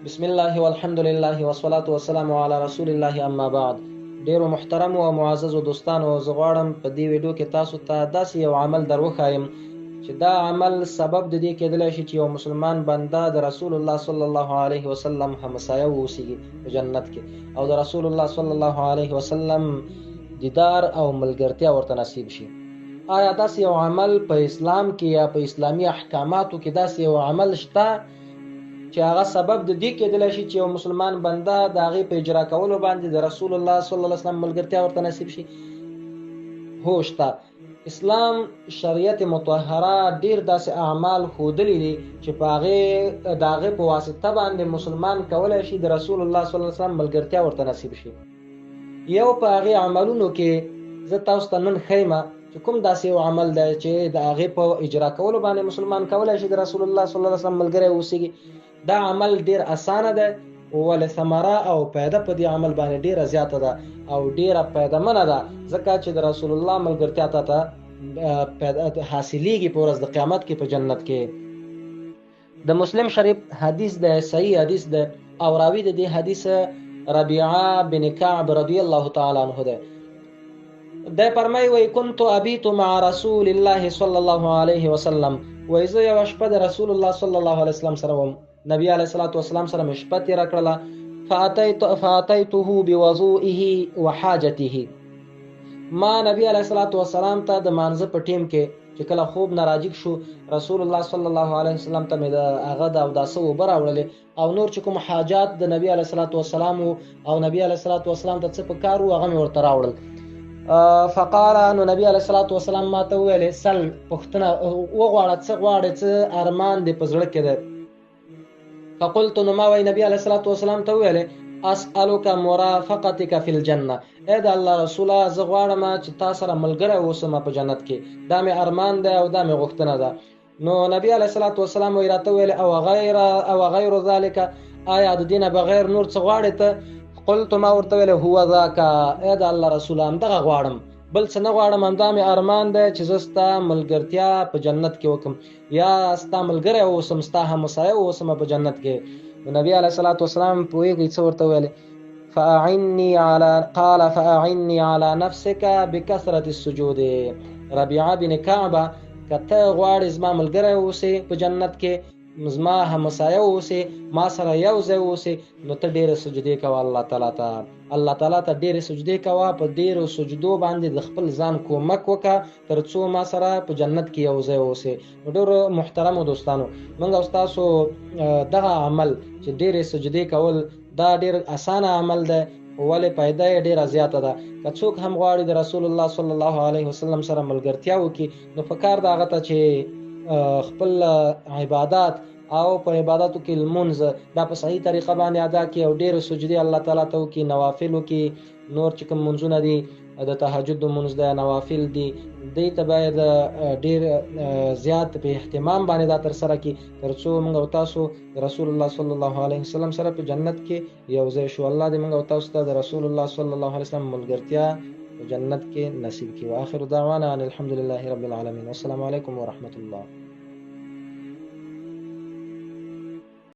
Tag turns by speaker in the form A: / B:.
A: بسم الله والحمد لله والصلاة والسلام على رسول الله، اما بعد. ډیرو محترمو او معززو دوستانو، زه غواړم په دې ویډیو کې تاسو ته داسې یو عمل در وښایم چې دا عمل سبب د دې کېدلی شي چې یو مسلمان بنده د رسول الله صلی الله علیه وسلم همسایه واوسیږي په جنت کې او د رسول الله صلی الله علیه وسلم دیدار او ملګرتیا ورته نصیب شي. آیا داسې یو عمل په اسلام کې یا په اسلامي احکاماتو کې داسې یو عمل شته چې هغه سبب د دې کېدلی شي چې یو مسلمان بنده د هغې په اجرا کولو باندې د رسول الله صلی الله علیه وسلم ملګرتیا ورته نصیب شي؟ هو، شته. اسلام شریعت مطهره ډیر داسې اعمال ښودلي دي چې په هغې د هغې په واسطه باندې مسلمان کولای شي د رسول الله صلی الله علیه وسلم ملګرتیا ورته نصیب شي. یو په هغې عملونو کې زه تاسو ته نن ښیم چې کوم داسې یو عمل دی چې د هغې په اجرا کولو باندې مسلمان کولای شي د رسول الله صلی الله علیه وسلم ملګری اوسېږي. دا عمل ډیر اسانه دی، ولې ثمره او پیدا په دې عمل باندې ډیره زیاته ده او ډیره پیدامنه ده، ځکه چې د رسول الله ملګرتیا ته حاصلیږي په ورځ د قیامت کې په جنت کې. د مسلم شریف حدیث ده، صحیح حدیث ده، او راوی د دې حدیث ربیعه بن کعب رضی الله تعالی عنہ ده. د فرمای وای: كنت ابيت مع رسول الله صلی الله علیه وسلم. وای زه یو شپه د رسول الله صلی الله علیه وسلم سره وم، نبی علیه الصلاة والسلام سره مې شپه تېره کړله. فاتیته بوضوئه وحاجته. ما نبی علیه الصلاة والسلام ته د مانځه په ټیم کې چې کله خوب نه راجیګ شو، رسول الله صلی الله علیه وسلم ته مې د هغه د اوداسه اوبه راوړلې او نور چې کوم حاجات د نبی علیه الصلاة والسلام او نبی علیه الصلاة والسلام ته څه په کار وو، هغه مې ورته راوړل. فقال، نو نبی علیه الصلاة والسلام ما ته وویل: سل، پوښتنه وغواړه، څه غواړې، څه ارمان دې په زړه کې دی؟ فقلت، نو ما وای نبی علیه الصلاة والسلام ته وویل: اسألک مرافقتک فی الجنه. ای د الله رسوله، زه غواړم چې تا سره ملګری اوسم په جنت کې، دا مې ارمان دی او دا مې غوښتنه ده. نو نبی علیه الصلاة والسلام وی راته ویل: او غیر ذلک؟ آیا د دینه بغیر نور څه غواړې ته؟ قلت، ما ورته ویل: هو ذاک. ای د الله رسوله، همدغه غواړم، بل څه نه غواړم، همدا مې ارمان دی چې زه ستا ملګرتیا په جنت کې وکم یا ستا ملګری اوسم، ستا همسایه اوسم په جنت کې. نبی علیه الصلاة والسلام پوهېږي څه ورته ویل؟ فأعني على قال فأعني على نفسك بكثرة السجود. ربيعه بن كعب، که ته غواړې زما ملګری اوسې په جنت کې، زما همسایه اوسې، ما سره یو ځای اوسې، نو ته ډېرې سجدې کوه الله تعالی ته. الله تعالی ته ډېرې سجدې کوه، په ډېرو سجدو باندې د خپل ځان کومک وکړه تر څو ما سره په جنت کې یو ځای اوسې. نو ډېرو محترمو دوستانو، موږ او تاسو دغه عمل چې ډېرې سجدې کول، دا ډېر اسانه عمل دی، ولې پیدا یې ډېره زیاته ده. که څوک هم غواړي د رسول الله صلی الله علیه وسلم سره ملګرتیا وکړي، نو پکار ده هغه ته چې خپل عبادات او په عبادتو کې لمونځ دا په صحیح طریقه باندې ادا کړي او ډېر سجدې الله تعالی ته وکړي، نوافل وکړي. نور چې کوم لمونځونه دي، د تهجد لمونځ دی، نوافل دي، دې ته باید ډېر زیات په اهتمام باندې دا ترسره کړي تر څو موږ او تاسو رسول الله صلی الله علیه وسلم سره په جنت کې یو ځای شو. الله دې موږ او تاسو ته د رسول الله صلی الله علیه وسلم ملګرتیا په جنت کې نصیب کړي. واخر دعوانا ان الحمد لله رب العالمین، والسلام علیکم ورحمت الله.